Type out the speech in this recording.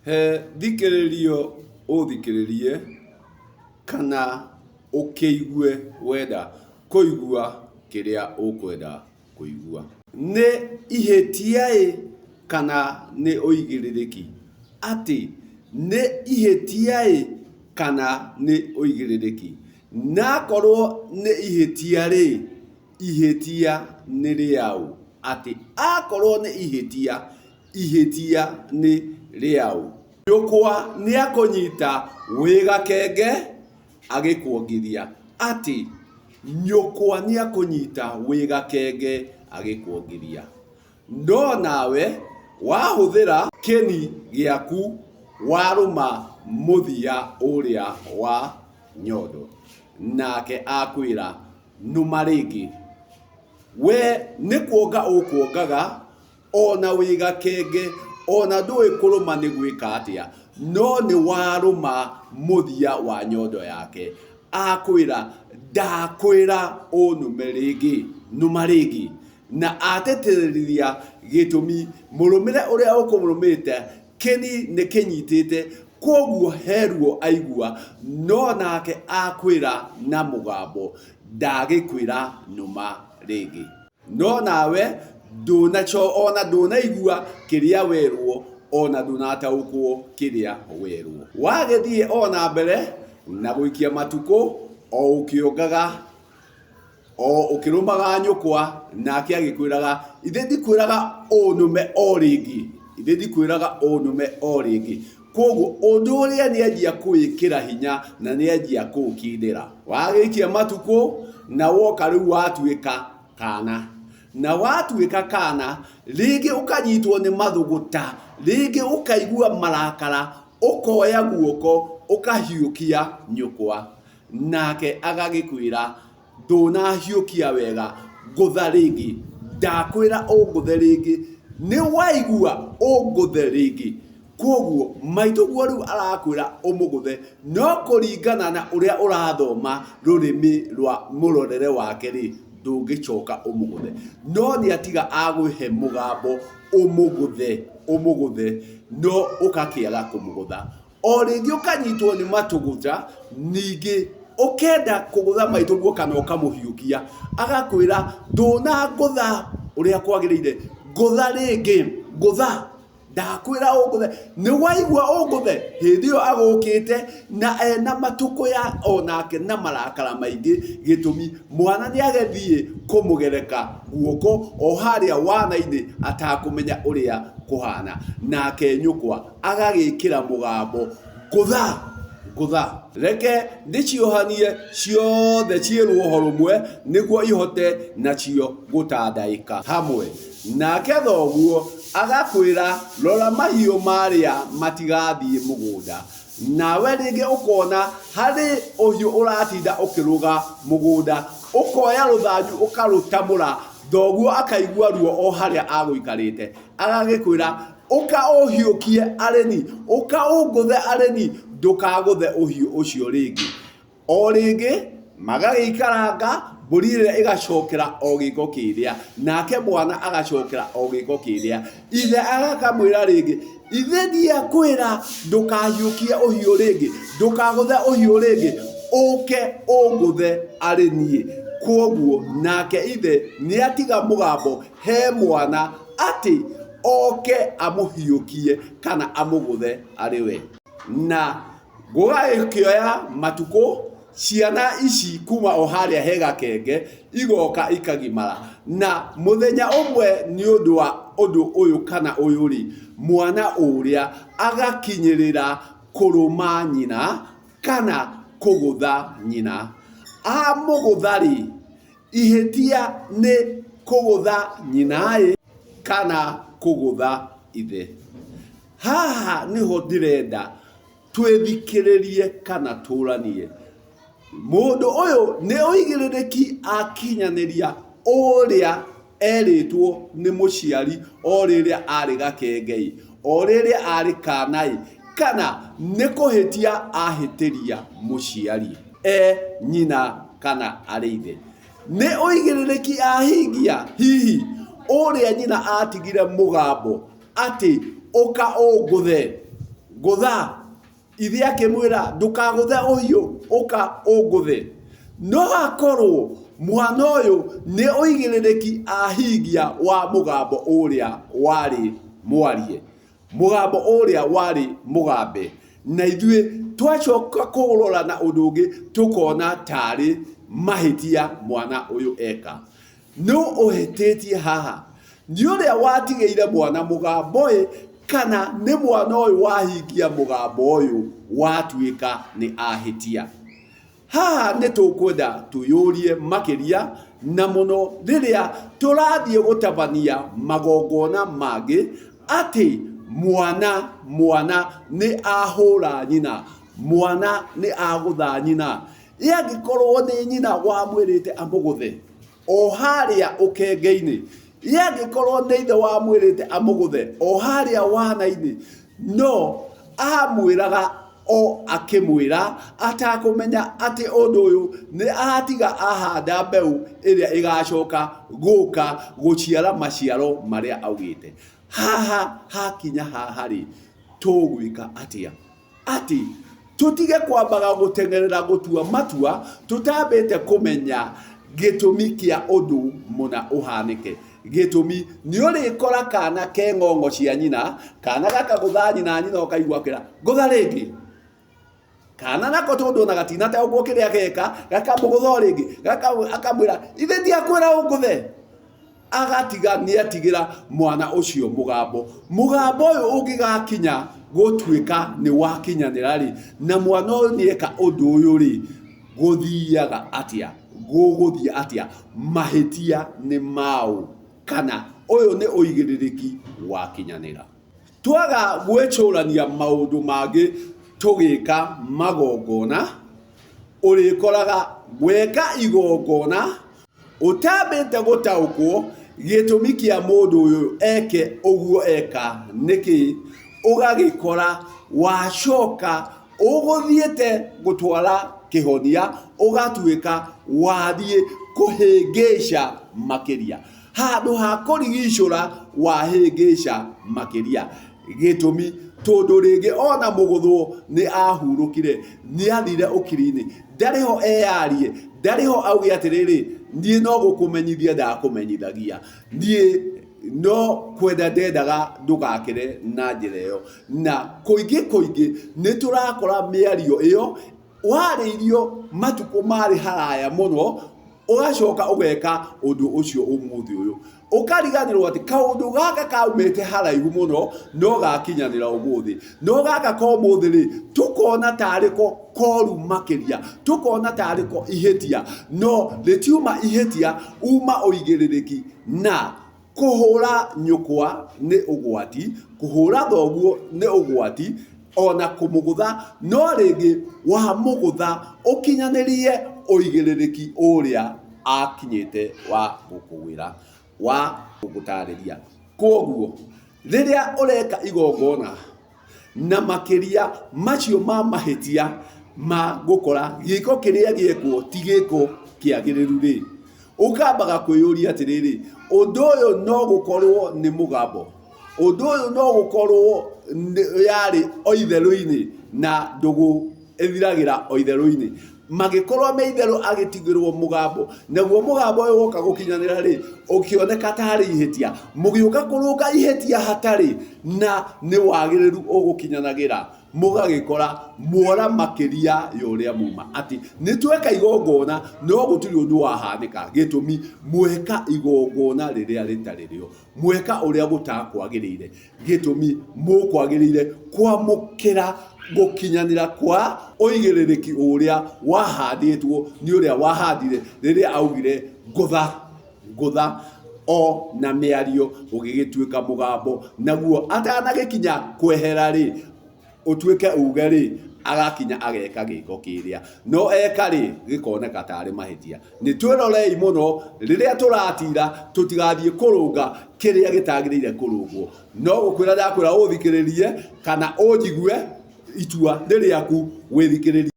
He thikĩrĩrio ũthikĩrĩrie kana ũkĩigue wenda kũigua kĩrĩa ũkwenda kũigua. Nĩ ihĩtia-ĩ kana nĩ ũigĩrĩrĩki? Atĩ nĩ ihĩtia-ĩ kana nĩ ũigĩrĩrĩki? Na akorwo nĩ ihĩtia-rĩ, ihĩtia nĩ rĩaũ? Atĩ akorwo nĩ ihĩtia, ihĩtia nĩ rĩaũ? Nyũkwa nĩakũnyita wĩ gakenge agĩkuongithia. Atĩ nyũkwa nĩakũnyita wĩ gakenge agĩkuongithia. No nawe wahũthĩra kĩni gĩaku warũma mũthia ũrĩa wa nyondo. Nake akwĩra nũma rĩngĩ. We nĩ kuonga ũkuongaga ona wĩ gakenge ona ndũĩ kũrũma nĩ gwĩka atĩa no nĩ warũma mũthia wa nyondo yake akwĩra ndakwĩra ũnũme rĩngĩ nũma rĩngĩ na atĩtĩrĩria gĩtũmi mũrũmĩre ũrĩa ũkũmũrũmĩte kĩni nĩ kĩnyitĩte koguo he ruo aigua no nake akwĩra na mũgambo ndagĩkwĩra nũma rĩngĩ. No nawe ndũnaco ona ndũnaigua kĩrĩa werwo ona ndũnataũkwo kĩrĩa werwo. Wagĩthiĩ o na mbere na gũikia matukũ o ũkĩongaga o ũkĩrũmaga nyũkwa nake agĩkwĩraga ithe ndikwĩraga ũnũme o rĩngĩ ithe ndikwĩraga ũnũme o rĩngĩ. Koguo ũndũ ũrĩa nĩanjia kũwĩkĩra hinya na nĩanjia kũũkindĩra. Wagĩikia matukũ na woka rĩu watuĩka kana. Na watuĩka kana, rĩngĩ ũkanyitwo nĩ mathũgũta, rĩngĩ ũkaigua marakara, ũkoya guoko ũkahiũkia nyũkwa. Nake agagĩkwĩra ndũnahiũkia wega, ngũtha rĩngĩ, ndakwĩra ũngũthe rĩngĩ, nĩ waigua ũngũthe rĩngĩ. Koguo maitũguo rĩu arakwĩra ũmũgũthe, no kũringana na ũrĩa ũrathoma rũrĩmĩ rwa mũrorere wake rĩ, ndũngĩcoka ũmũgũthe. No nĩ atiga agũhe mũgambo ũmũgũthe, ũmũgũthe, no ũgakĩaga kũmũgũtha. O rĩngĩ ũkanyitwo nĩ matũgũta, ningĩ ũkenda kũgũtha maitũguo kana ũkamũhiũkia, agakwĩra ndũnangũtha ũrĩa kwagĩrĩire, ngũtha rĩngĩ, ngũtha, ndakwĩra ũngũthe, nĩ waigua ũngũthe? Hĩndĩ ĩyo agũkĩte na ena matũkũya onake na marakara maingĩ, gĩtũmi mwana nĩ agĩthiĩ kũmũgereka guoko o harĩa wana-inĩ atakũmenya ũrĩa kũhana, nake nyũkwa agagĩkĩra mũgambo ngũtha ngũtha. Reke ndĩciohanie ciothe ciĩ rũoho rũmwe, nĩguo ihote nacio gũtandaĩka hamwe. Nake thoguo agakwĩra, Rora mahiũ marĩa matigathiĩ mũgũnda. Nawe rĩngĩ ũkona harĩ ũhiũ ũratinda ũkĩrũga mũgũnda, ũkoya rũthanju ũkarũtamũra, thoguo akaigua ruo o harĩa agũikarĩte, agagĩkwĩra, Ũka ũhiũkie arĩni, ũka ũngũthe arĩni, ndũkagũthe ũhiũ ũcio rĩngĩ. O rĩngĩ magagĩikaranga, mbũri ĩrĩa ĩgacokera o gĩko kĩrĩa, nake mwana agacokera o gĩko kĩrĩa. Ithe agakamwĩra rĩngĩ, ithe ndiakwĩra ndũkahiũkie ũhiũ rĩngĩ, ndũkagũthe ũhiũ rĩngĩ, ũke ũngũthe arĩ niĩ. Kwoguo nake ithe nĩatiga mũgambo he mwana atĩ oke amũhiũkie kana amũgũthe arĩ we. Na gũgagĩkĩoya matukũ ciana ici kuma o harĩa he gakenge igoka ikagimara, na mũthenya ũmwe nĩ ũndũ wa ũndũ ũyũ kana ũyũ rĩ, mwana ũrĩa agakinyĩrĩra kũrũma nyina kana kũgũtha nyina. Amũgũtha rĩ, Ihĩtia nĩ kũgũtha nyina-ĩ kana kũgũtha ithe. Haha nĩho ndĩrenda twĩthikĩrĩrie kana tũranie. Mũndũ ũyũ nĩ ũigĩrĩrĩki akinyanĩria ũrĩa erĩtwo nĩ mũciari o rĩrĩa arĩ gakenge-ĩ, o rĩrĩa arĩ kana-ĩ, kana nĩ kũhĩtia ahĩtĩria mũciari. E nyina kana arĩ ithe. Nĩ ũigĩrĩrĩki ahingia hihi ũrĩa nyina atigire mũgambo atĩ ũka ũngũthe. Ngũtha. Ithe akĩmwĩra, Ndũkagũthe ũhiũ, ũka ũngũthe. No akorwo mwana ũyũ nĩ ũigĩrĩrĩki ahingia wa mũgambo ũrĩa warĩ mwarie, mũgambo ũrĩa warĩ mũgambe, na ithuĩ twacoka kũũrora na ũndũ ũngĩ tũkona tarĩ mahĩtia mwana ũyũ eka. Nũ ũhĩtĩtie haha? Nĩ ũrĩa watigĩire mwana mũgambo-ĩ, kana nĩ mwana ũyũ wahingia mũgambo ũyũ watuĩka nĩ ahĩtia? Haha nĩ tũkwenda twĩyũrie makĩria na mũno rĩrĩa tũrathiĩ gũtabania magongona mangĩ atĩ mwana mwana nĩ ahũra nyina, mwana nĩ agũtha nyina. Ĩ angĩkorwo nĩ nyina wamwĩrĩte amũgũthe o harĩa ũkenge-inĩ? Ĩ angĩkorwo nĩ ithe wamwĩrĩte amũgũthe o harĩa wana-inĩ? No amwĩraga o akĩmwĩra atakũmenya atĩ ũndũ ũyũ nĩ atiga ahanda mbeũ ĩrĩa ĩgacoka gũka gũciara maciaro marĩa augĩte. Haha hakinya haha rĩ, tũgwĩka atĩa? Atĩ tũtige kwambaga gũteng'erera gũtua matua tũtambĩte kũmenya gĩtũmi kĩa ũndũ mũna ũhanĩke. Gĩtũmi nĩ ũrĩkora kana ke ng'ong'o cia nyina, kana gakagũtha nyina, nyina ũkaigua akĩra ngũtha rĩngĩ. Kana nako tondũ ona gatinataũkwo kĩrĩa geka, gakamũgũtha o rĩngĩ, akamwĩra ithe ndiakwĩra ũngũthe. Agatiga nĩatigĩra mwana ũcio mũgambo. Mũgambo ũyũ ũngĩgakinya gũtuĩka nĩ wakinyanĩra-rĩ, na mwana ũyũ nĩeka ũndũ ũyũ-rĩ, gũthiaga atĩa? Gũgũthiĩ atĩa? Mahĩtia nĩ maũ? Kana ũyũ nĩ ũigĩrĩrĩki wakinyanĩra? Twaga gwĩcũrania maũndũ mangĩ tũgĩka magongona, ũrĩkoraga weka igongona Ũtambĩte gũtaũkwo gĩtũmi kĩa mũndũ ũyũ eke ũguo eka nĩkĩ, ũgagĩkora wacoka ũgũthiĩte gũtwara kĩhonia ũgatuĩka wathiĩ kũhĩngĩca makĩria. Handũ ha kũrigicũra wahĩngĩca makĩria. Gĩtũmi tondũ rĩngĩ ona mũgũthwo nĩ ahurũkire, nĩ athire ũkiri-inĩ, ndarĩ ho eyarie, ndarĩ ho auge atĩrĩrĩ, niĩ no gũkũmenyithia ndakũmenyithagia, niĩ no kwenda ndendaga ndũgakĩre na njĩra ĩyo. Na kũingĩ kũingĩ nĩ tũrakora mĩario ĩyo warĩirio matukũ marĩ haraya mũno, ũgacoka ũgeka ũndũ ũcio ũmũthĩ ũyũ. Ũkariganĩrwo atĩ kaũndũ gaka kaumĩte haraihu mũno no gakinyanĩra ũmũthĩ. No gaka ka ũmũthĩ rĩ, tũkona tarĩ ko koru makĩria, tũkona tarĩ ko ihĩtia. No rĩtiuma ihĩtia, uma ũigĩrĩrĩki na kũhũra nyũkwa nĩ ũgwati, kũhũra thoguo nĩ ũgwati, ona kũmũgũtha. No rĩngĩ wamũgũtha ũkinyanĩrie ũigĩrĩrĩki ũrĩa akinyĩte wa gũkũgwĩra, wa gũgũtarĩria. Kwoguo rĩrĩa ũreka igongona na makĩria macio ma mahĩtia ma gũkora gĩko kĩrĩa gĩekwo ti gĩko kĩagĩrĩru rĩ, ũkambaga kwĩyũria atĩrĩrĩ, ũndũ ũyũ no gũkorwo nĩ mũgambo, ũndũ ũyũ no gũkorwo yarĩ o itherũ-inĩ na ndũgũ ĩthiragĩra o itherũ-inĩ. Magĩkorwo me itherũ agĩtigĩrwo mũgambo, naguo mũgambo ũyũ woka gũkinyanĩra rĩ, ũkĩoneka tarĩ ihĩtia. Mũgĩũka kũrũnga ihĩtia hatarĩ na nĩ wagĩrĩru ũgũkinyanagĩra, mũgagĩkora mwora makĩria ya ũrĩa muma. Atĩ nĩ tweka igongona no gũtirĩ ũndũ wahanĩka, gĩtũmi mweka igongona rĩrĩa rĩtarĩ rĩo. Mweka ũrĩa gũtakwagĩrĩire. Gĩtũmi mũkwagĩrĩire kwamũkĩra gũkinyanĩra kwa ũigĩrĩrĩki ũrĩa wahandĩtwo nĩ ũrĩa wahandire rĩrĩa augire ngũtha ngũtha o na mĩario ũgĩgĩtuĩka mũgambo naguo atanagĩkinya kwehera rĩ ũtuĩke uge rĩ agakinya ageka gĩko kĩrĩa no eka rĩ gĩkoneka tarĩ mahĩtia. Nĩ twĩrorei mũno rĩrĩa tũratira tũtigathiĩ kũrũnga kĩrĩa gĩtagĩrĩire kũrũngwo. No gũkwĩra ndakwĩra ũthikĩrĩrie kana ũnjigue, itua nĩ rĩaku wĩthikĩrĩrie.